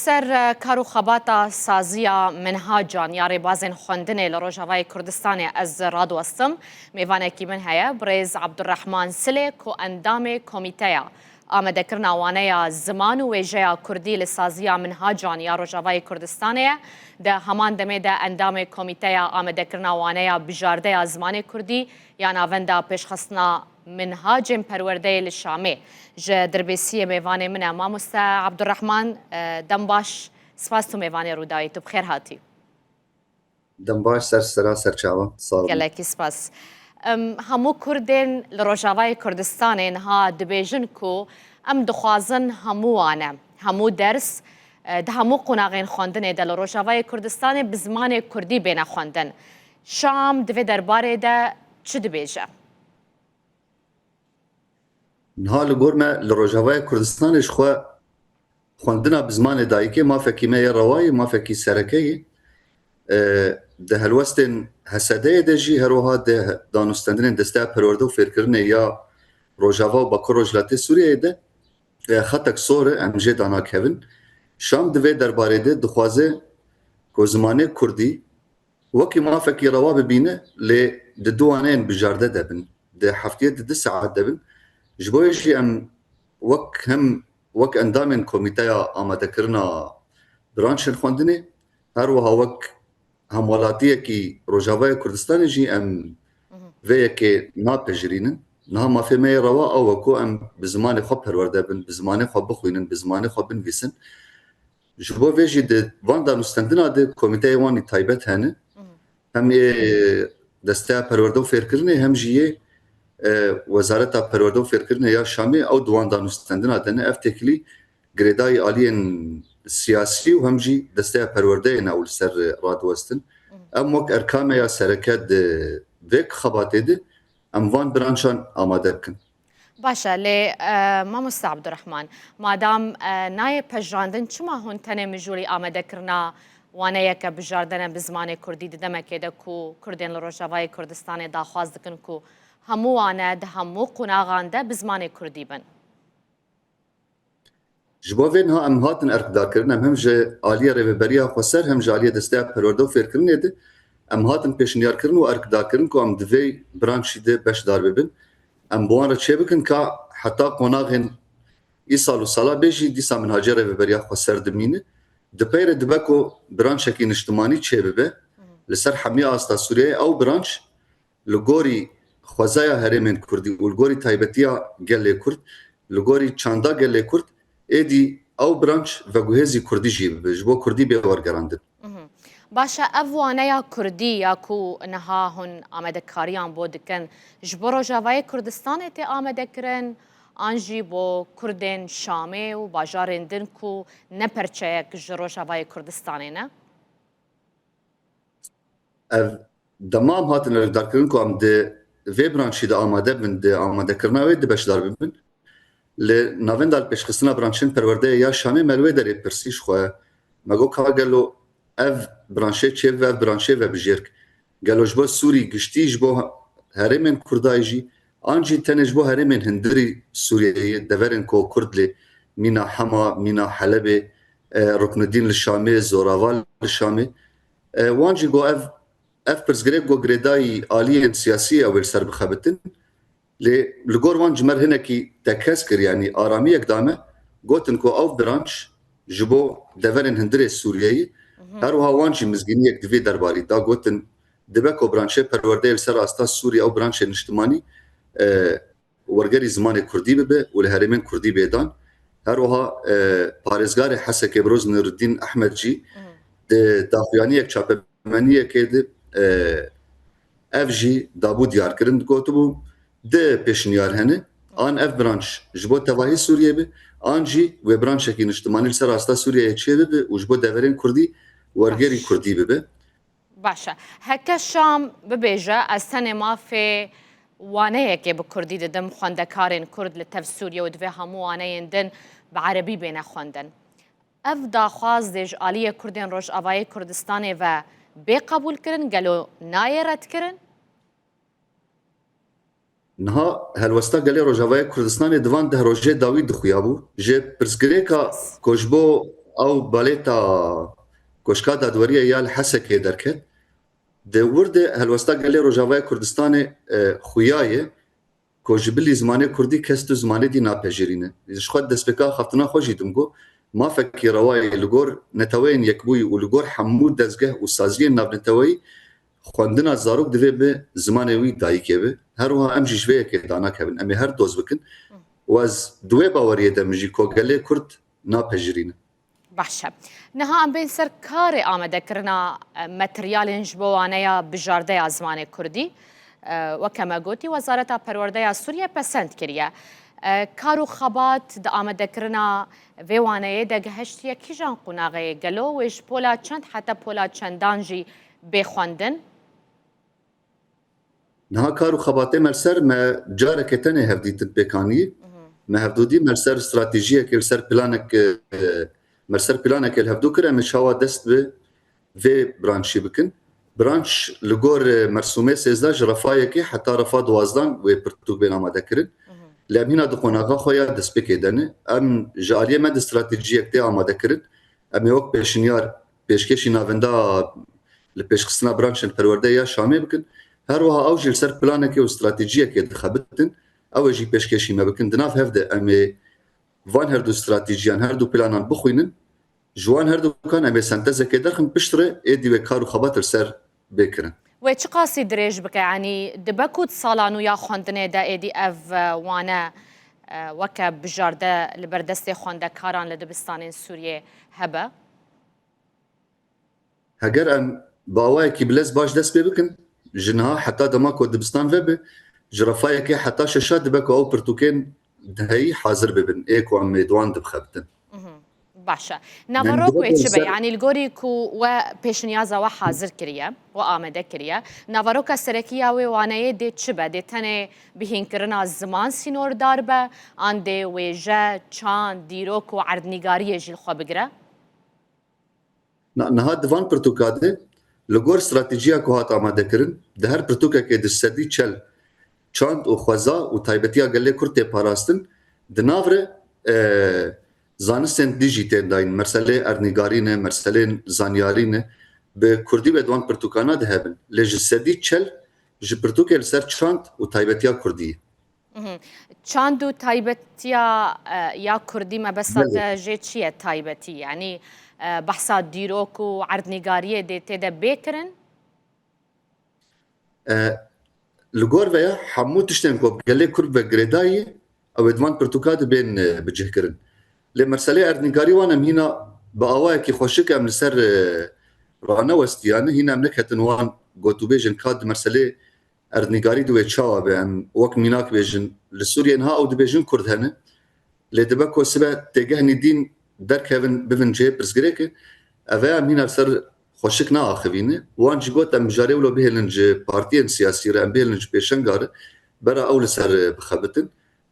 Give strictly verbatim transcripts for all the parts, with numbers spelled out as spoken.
Ser, e, kar û xebata saziya Minhacan ya rêbazên xwendinê li Rojavayê Kurdistanê ez radiwestim. Mêvanekî min heye, birêz Abdurrahman Silê, ku endamê komîteya amadekirina waneya ziman û wêjeya kurdî li saziya Minhacan ya Rojavayê Kurdistanê ye. Di heman demê de endamê komîteya amadekirina waneya bijardeya zimanê kurdî ya navenda pêşxistina minhacên perwerdeyê li Şamê. Ji Dirbêsiyê mêvanê min e mamoste Abdurrahman, e, dem baş, spas tu mêvanê Rûdawî, tu bi xêr hatî. Dem baş, ser sera ser çavan, sağ olun. Gelekî spas. Em, hemû Kurdên li Rojavayê Kurdistanê niha dibêjin ku em dixwazin hemû wane, hemû ders, e, di hemû qonaxên xwendinê de li Rojavayê Kurdistanê bi zimanê Kurdî bêne xwendin. Şam di vê derbarê de çi dibêje? Niha li gor me li Rojavayê Kurdistanê ji xwe xwendina bi zimanê dayikê mafekî me yê rewa yê, mafekî sereke yê. E, di helwestên H S D'yê de jî her wiha di danûstendinên Desteya Perwerde û Fêrkirinê ya Rojava û Bakur Rojhilatê Sûriyeyê de, e, xetek sor e, em jê danakevin. Şam di vê derbarê de dixwaze ku zimanê kurdî wekî mafekî rewa bibîne, lê di du waneyên bijarde de bin, di heftiyê di du saet de bin. Ji bo yê jî em wek hem wek endamên Komîteya Amadekirina Branşên Xwendinê, her wiha wek hemwelatiyekî Rojavayê Kurdistanê jî em vê yekê napejirînin. Niha mafê me yê rewa ew e ku em bi zimanê xwe perwerde bin, bi zimanê xwe bixwînin, bi zimanê xwe binivîsin. Ji bo vê jî di van danûstendina de komîteyê wan î taybet hene. Hem ê Desteya Perwerde û Fêrkirinê hem jî yê, e, Wezareta Perwerde û Fêrkirinê ya Şamê ew di wan danûstendina de ne. Ev têkilî girêdayî aliyên siyasî û hem jî Desteya Perwerdeyê ne ew li ser radiwestin. Em wek erka me ya sereke di vê xebatê de em van branşan amade bikin. Baş e, lê, e, mamoste Abdurrahman, madam, e, nayê pejirandin, çima hûn tenê mijûlî amadekirina waneyeke bijardene bi zimanê kurdî di demekê de ku Kurdên li Rojavayê Kurdistanê daxwaz dikin ku hemû wane di hemû qonaxan de bi zimanê kurdî bin? Ji bo vê niha em hatin erkdarkirin, em hem ji aliyê Rêveberiya Xweser hem ji aliyê Desteya Perwerde û Fêrkirinê de em hatin pêşniyarkirin û erkdarkirin ku em di vê branşî de beşdar bibin. Em bi wan re çêbikin ka heta qonaxên îsal û sala bê jî dîsa minhacê Rêveberiya Xweser dimîne. Di pey re dibe ku branşekî niştimanî çêbibe li ser hemiya asta Sûriyeyê. Ew branş li gorî xwezaya herêmên kurdî û li gorî taybetiya gelê kurd, li gorî çanda gelê kurd, êdî ew branş veguhêzî kurdî jî bibe, ji bo kurdî bê wergerandin. Mhm. Baş e, ev waneya kurdî ya ku niha hûn amadekariyan bo dikin, ji bo Rojavayê Kurdistanê tê amadekirin, an jî bo Kurdên Şamê û bajarên din ku ne perçeyek ji Rojavayê Kurdistanê ne? Ev dema em hatin erkdarkirin ku em di vê branşî de amade bin, di amadekirina wê de beşdar bibin. Li navenda li pêşxistina branşên perwerdeyê ya Şamê me li wê derê pirsî ji xwe. Me got ka gelo ev branşê çêbibe, ev branşê vebijêr. Gelo ji bo Sûrî giştî, ji bo herêmên Kurdayê jî, an jî tenê ji bo herêmên hundirî Sûriyeyê, deverên ku Kurd lê, mîna Hema, mîna Helebê, e, Ruknudîn li Şamê, Zorava li Şamê. E, wan jî got ev, ev pirsgirêk got girêdayî aliyên siyasî ew ê li ser bixebitin. Lê li gor wan ji me re hinekî tekez kir, yanî aramiyek da me, gotin ku ew branş ji bo deverên hundirê Sûriyeyê, Mhm. her wiha wan jî mizgîniyek di vê derbarî da, gotin dibe ku branşê perwerdeyê li ser asta Sûriye ew branşê niştimanî, e, wergerî zimanê kurdî bibe û li herêmên kurdî bê dan. Her wiha, e, parêzgarê Hesekê Biroz Nûreddîn Ehmed jî Mhm. di daxuyaniyek çape meniyekê de, e, ev jî dabû diyar kirin, dikotibû, di pêşniyar hene, an ev branş ji bo tevahî Sûriyê be, an jî wê branşekî niştimanî li ser asta Sûriyeyê çêbibe û ji bo deverên kurdî wergerî Baş. kurdî bibe. Baş e. Heke Şam bibêje, ez tenê mafê waneyekê bi kurdî didim xwendekarên kurd li tev Sûriye û divê hemû waneyên din bi erebî bêne xwendin. Ev daxwaz dê ji aliyê Kurdên Rojavayê Kurdistanê ve bê qebûlkirin, gelo nayê redkirin? Niha helwesta gelê Rojavayê Kurdistanê di van deh rojê dawî dixuyabû. Ji pirsgirêka ku ji bo Ew balêta Koşka Dadweriye ya li Hesekê derket. Di wir de helwesta gelê Rojavayê Kurdistanê, e, xuya ye ku ji bilî zimanê kurdî kes tu zimanê dî napejirîne. Ji xwe destpêka axaftina xwe jî dimgo, mafekî rewayê li gor Neteweyên Yekbûyî û li gor hemû dezgeh û saziyên navneteweyî xwendina zarok divê bi zimanê wî dayikê be. Her wiha em jî ji vê yekê danakevin. Em ê her doz bikin. Û ez di wê baweriyê de min jî ku gelê Kurd napejirîne. Baş e. Niha em bên ser karê amadekirina, e, materyalên ji bo waneya bijardeya zimanê kurdî. E, weke me gotî, Wezareta Perwerdeya Sûriye pesend kiriye. E, kar û xebat di amadekirina vê waneyê de gehiştiye kîjan qonaxê? Gelo wê ji pola çend heta pola çendan jî bê xwendin? Niha kar û xebatê me li ser, me careke tenê hevdîtin pêk anî. Me hevdû dî me li ser stratejiyekê, li ser planek, e, me li ser planekê li hevdû kir, em ê çawa dest bi vê branşî bikin. Branş li gor, e, mersûmê sêzdeh ji refa yekê heta refa duwazdan wê pirtûk bên amade kirin. Lê em hîna di qonaxa xwe ya destpêkê de ne. Em ji aliyê me di stratejiyek tê amade kirin. Em ê wek pêşinyar pêşkêşî navenda li pêşxistina branşên perwerde ya Şamê bikin. Her wiha ew jî li ser planekê û stratejiyekê dixebitin. Ew ê jî pêşkêşî me bikin. Di nav hev de em ê van her du stratejiyan, her du planan bixwînin. Ji wan her dukan em ê sentezekê derxin, piştre êdî wê kar û xebat li ser bê kirin. Wê çiqasî dirêj bike? Yanî dibe ku di sala nû ya xwendinê de êdî ev, e, wane, e, weke bijarde li ber destê xwendekaran li dibistanên Sûriyê hebe? Heger em bi awayekî bilez baş dest pê bikin, ji niha heta dema ku dibistan vebe, ji refa yekê heta şeşa dibe ku ew pirtûkên diheyî hazir bibin, ê ku em ê di wan dibixebitin. Mhm. Baş e. Naverok wê çi be? Yanî li gorî ku we pêşniyaza we hazir kiriye, we amade kiriye. Naveroka serekî ya wê waneyê dê çi be? Dê tenê bihînkirina ziman sînordar be, an dê wêje, çand, dîrok û erdnîgariyê jî li xwe bigire? Na-, niha di van pirtûka de, li gor stratejiya ku hat amadekirin, di her pirtûkekê di sedî çel çand û xweza û taybetiya gelê Kurd tê parastin, di nav re, e, zanistên dî jî tên dayîn. Meselê erdnîgarî ne, meselên zanyarî ne. Bi Kurdî ve di wan pirtûkana de hebin. Lê ji sedî çel ji pirtûkê li ser çand û taybetiya Kurdî ye. Mhm. Çand û taybetiya, e, ya Kurdî mebesta Belê. te jê çi ye taybetî? Yanî, e, behsa dîrok û erdnîgariyê dê tê de bê kirin? E, li gor ve ya hemû tiştên ku gelê Kurd ve girêdayî, ew ê di van pirtûka de bên, e, bicihkirin. Lê meselê erdnîgarî wan em hîna bi awayekî xweşik em li ser, e, ranewestiyane, hîna em neketin wan gotûbêjên ka di meselê erdnîgarî di wê çawa be? Em wek mînak bêjin, li Sûriyê niha ew dibêjin Kurd hene. Lê dibe ku sibe têgeh nîdîn derkevin bivin cihê pirsgirêkê, ev e em hîna li ser xweşik naaxivîne. Wan jî got em mijarê wilo bihêlin ji partiyên siyasî re, em bihêlin ji pêşenga re, bera ew li ser, e, bixebitin.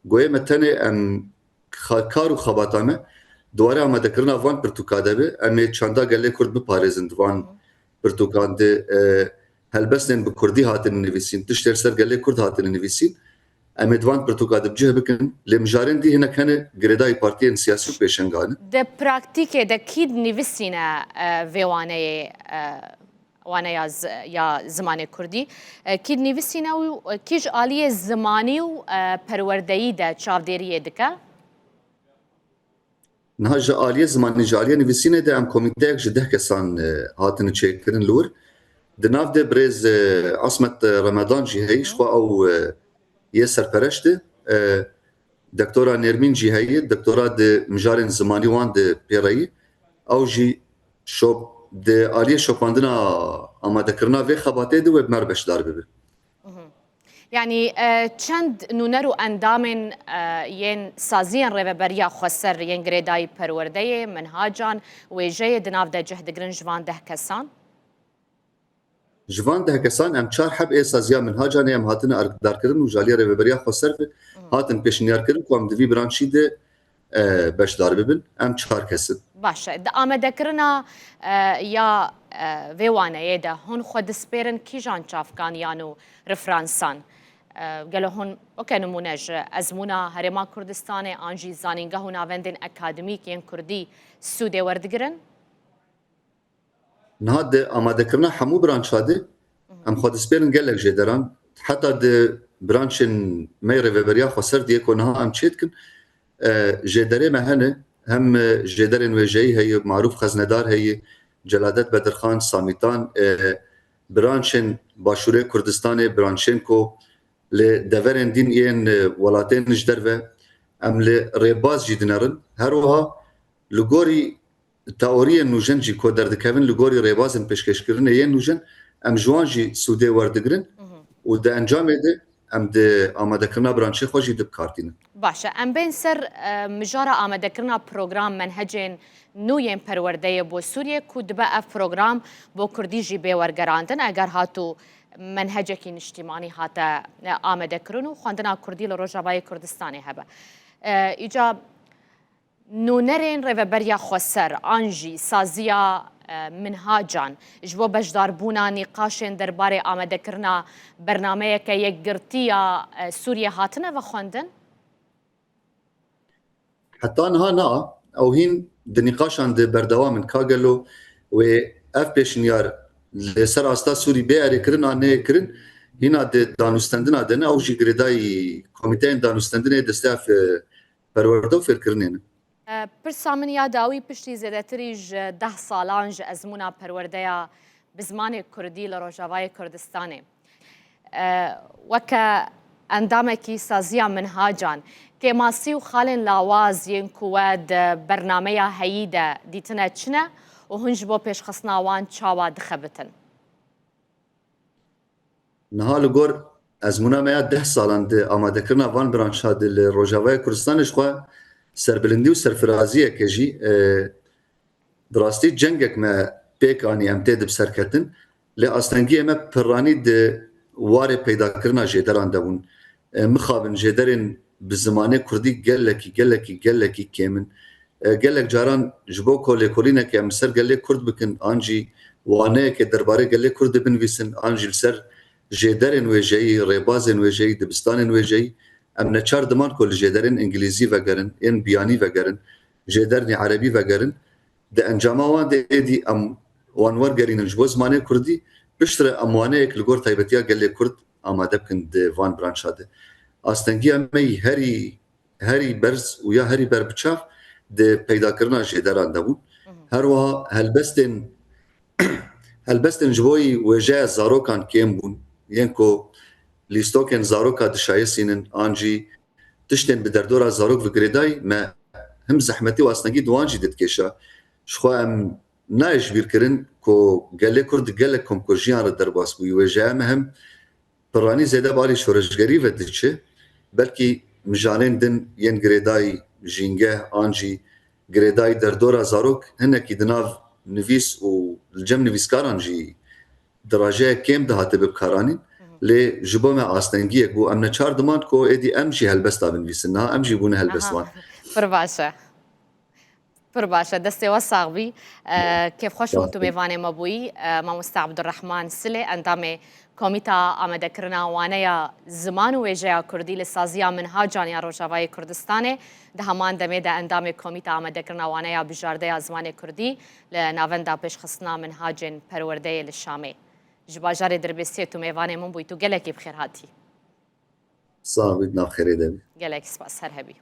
Goyê me tenê em xa-, kar û xebata me di warê amadekirina van pirtûka de be. Em ê çanda gelê Kurd biparêzin di van pirtûkan de, e, helbestên bi Kurdî hatine nivîsîn, tiştên ser gelê Kurd hatine nivîsîn. Em ê di van pirtûka de bi cih bikin. Lê mijarên dî hinek hene girêdayî partiyên siyasî û pêşengan in. Di praktîkê de kî dinivîsîne, e, vê waneyê, e, waneya z-, ya zimanê Kurdî? E, kî dinivîsîne û, e, kî ji aliyê zimanî û, e, perwerdeyî de çavdêriyê dike? Niha ji aliyê zimanî, ji aliyê nivîsînê de em komîteyek ji deh kesan, e, hatine çêkirin li wir. Di nav de birêz, e, Asmet, e, Remedan jî heyî, ji xwe ew, e, yê serpereşt e. E, Doktora Nêrmîn jî heyî, doktora di mijarên zimanî wan de pê re yî. Ew jî şop-, di aliyê şopandina amadekirina vê xebatê de wê bi me re beşdar bibe. Mhm. Yanî, e, çend nûner û endamên, e, yên saziyên Rêveberiya Xweser yên girêdayî perwerdeyê, minhacan, wêjeyê di nav de cih digirin ji van deh kesan? Ji van deh kesan em çar heb ê saziya minhacanê em hatine arkdarkirin û ji aliyê Rêveberiya Xweser ve hatin pêşniyarkirin ku em di vî branşî de, e, beşdar bibin. Em çar kes in. Baş e. Di amadekirina, e, ya, e, vê waneyê de hûn xwe dispêrin kîjan çavkaniyan û referansan? E, gelo hûn weke nimûne ji ezmûna Herêma Kurdistanê an jî zanîngeh û navendên akademîk yên kurdî sûdê werdigirin? Niha di amadekirina hemû branşa de em xwe dispêrin gelek jêderan. Heta di branşên me yê Rêveberiya Xweser diyê ku niha em çêdikin, e, jêderê me hene. Hem, e, jêderên wêjeyî heye, Marûf Xeznedar heye, Celadet Bedirxan, Samîtan, e, branşên Başûrê Kurdistanê, branşên ku li deverên din yên, e, welatên ji derve em li rêbaz jî dinerin. Her wiha li gorî teoriyên nûjen jî ku derdikevin, li gorî rêbazên pêşkêşkirinê yên nûjen, em ji wan jî sûdê werdigirin û di encamê de em di amadekirina branşê xwe jî di bi kar tînin. Baş e, em bên ser, e, mijara amadekirina program menhecên nû yên perwerdeyê bo Sûriyê ku dibe ev program bo kurdî jî bê wergerandin, eger hatû menhecekî niştîmanî hate, e, amadekirin û xwendina kurdî li Rojavayê Kurdistanê hebe. E, îca nûnerên Rêveberiya Xweser an jî saziya, e, minhacan ji bo beşdarbûna nîqaşên derbarê amadekirina bernameyeke yekgirtî ya, e, Sûriyê hatine vexwendin? Heta niha na, ew hîn di nîqaşan de berdewam in. Ka gelo wê ev pêşniyar li ser asta Sûrî bê erêkirin an neyê kirin, hîna di danûstendina de ne, ew jî girêdayî komîteyên danûstendinê destê ev, e, perwerde û fêrkirinê ne. E, pirsa min ya dawî, piştî zêdetirî ji deh salan ji ezmûna perwerdeya bi zimanê kurdî li Rojavayê Kurdistanê, e, weke endamekî saziya minhacan, kêmasî û xalên lawaz yên ku we di bernameya heyî de dîtine çi ne û hûn ji bo pêşxistina wan çawa dixebitin? Niha li gor ezmûna me ya deh salan di amadekirina van branşa de li Rojavayê Kurdistanê ji xwe serbilindî û serfiraziyeke jî, e, bi rastî cengek me pêk anî, em tê di bi ser ketin. Lê astengiyê me pirranî di warê peydakirina jêderan de bûn. E, mixabin jêderên bi zimanê kurdî gelekî, gelekî, gelekî kêm in. E, gelek caran ji bo ku lêkolîneke em li ser gelê kurd bikin, an jî waneyeke derbarê gelê kurd de binivîsin, an jî li ser jêderên wêjeyî, rêbazên wêjeyî, dibistanên wêjeyî, em neçar diman ku li jêderên îngilîzî vegerin, ên biyanî vegerin, jêderên erebî vegerin. Di encama wan de êdî em wan wergerînin ji bo zimanê kurdî, piştre em waneyek li gor taybetiya gelê kurd amade bikin di van branşa de. Astengiya me yî herî herî berz û ya herî berbiçav di peydakirina jêderan de bûn. Her wiha helbestên, helbestên ji bo yî wêjeya zarokan kêm bûn, yên ku lîstokên zaroka dişayisînin an jî tiştên bi derdora zarok ve girêdayî me him zehmetî û astengî di wan jî didikêşa. Ji xwe em nayê ji bîr kirin ku gelê Kurd gelek komkujiyan re derbas bûyî. Wêjeya me him piranî zêde bi alî şoreşgerî ve diçe, belkî mijarên din yên girêdayî jîngeh an jî girêdayî derdora zarok hinekî di nav nivîs û li cem nivîskaran jî di rajeyek kêm de hatibe bikaranîn. Lê ji bo me astengiyek bû, em neçar diman ku êdî em jî helbesta binivîsin. Niha em jî bûne helbestvan. Pir baş e. Pir baş e, destê we sax bî. E, kêfxweş bûm tu mêvanê me bûyî. E, Mamoste Abdurrahman Silê, endamê Komîta Amadekirina Waneya Ziman û Wêjeya Kurdî li Saziya Minhacan ya Rojavayê Kurdistanê, di heman demê de endamê Komîta Amadekirina Waneya Bijardeya Zimanê Kurdî li Navenda Pêşxistina Minhacên Perwerdeyê li Şamê. Ji bajarê Dirbêsiyê tu mêvanê min bûyî, tu gelekî bi xêr hatî. Sax bî, di nav xêrê de bî. Gelek spas, her hebî.